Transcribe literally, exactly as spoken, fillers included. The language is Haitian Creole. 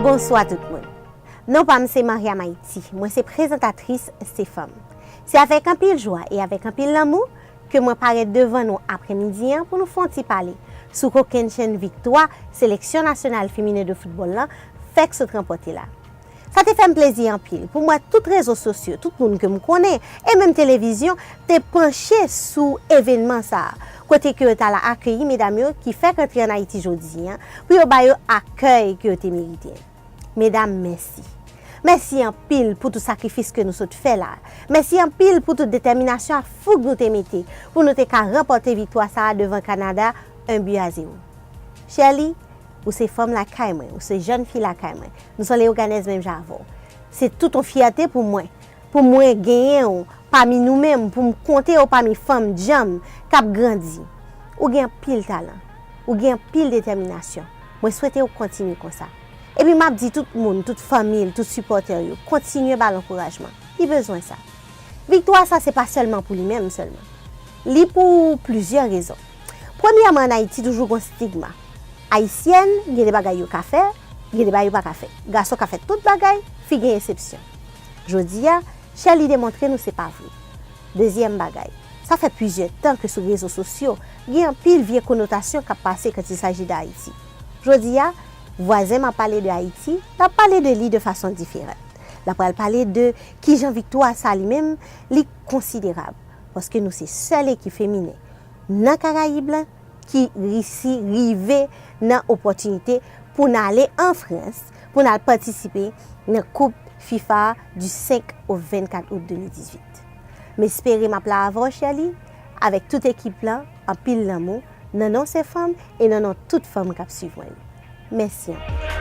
Bonswa tout moun. Non pa m se Maria Maiti. Mwen se prezantatris Se Fanm. Se avèk anpil jwa e avèk anpil lanmou ke mwen parèt devan nou aprèmidi an pou nou fè yon ti pale sou kokennchenn viktwa seleksyon nasyonal feminen de foutbòl lan fèk sot ranpòte la. Sa te fè m plezi anpil pou m wè tout rezo sosyo, tout moun ke m konnen, e menm televizyon te panche sou evènman sa a, kote ke yo t al akeyi medam yo ki fèk antre ann Ayiti jodi an, pou yo ba yo akèy ke yo te merite. Medam, mèsi. Mèsi anpil pou tout sakrifis ke nou sot fè la. Mèsi anpil pou tout detèminasyon ak foug nou te mete pou nou te ka ranpòte viktwa sa a devan Kanada, un but à zéro. Shirley, ou se fanm lakay mwen, ou se jèn fi lakay mwen. Nou se yon Leyoganèz menm jan avè w. Se tout yon fyète pou mwen, pou mwen genyen w pami nou menm, pou m konte w pami fanm djanm k ap grandi. Ou gen anpil talan, ou gen anpil detèminasyon. Mwen swete w kontinye konsa. Epi m ap di tout moun, tout fanmi l, tout sipòtè yo, kontinye ba l ankourajman. Li bezwen sa. Viktwa sa se pa sèlman pou li menm sèlman. Li pou plizyè rezon. Premyèman, ann Ayiti toujou gon stigma. Ayisyèn, gen de bagay yo ka fè, gen de bagay yo pa ka fè. Gason ka fè tout bagay, fi gen eksepsyon. Jodi a, Shirley demontre nou se pa vre. Dezyèm bagay, sa fè plizyè tan ke sou rezo sosyo, gen anpil vye konotasyon k ap pase quand il s'agit de Haïti. Jodi a, vwazen m ap pale de Ayiti, l ap pale de li de fason diferan. L ap pral pale de kijan viktwa sa li menm, li konsiderab. Paske nou se sèl ekip feminen nan Karayib lan ki resi rive nan opòtinite pou n ale an Frans, pou n al patisipe nan Koup fifa du senk au vennkat out de mil dizuit. M espere m ap la avè w, Shirley, avèk tout ekip lan, anpil lanmou, nan non Se Fanm e nan non tout fanm k ap swiv mwen yo. Mèsi anpil.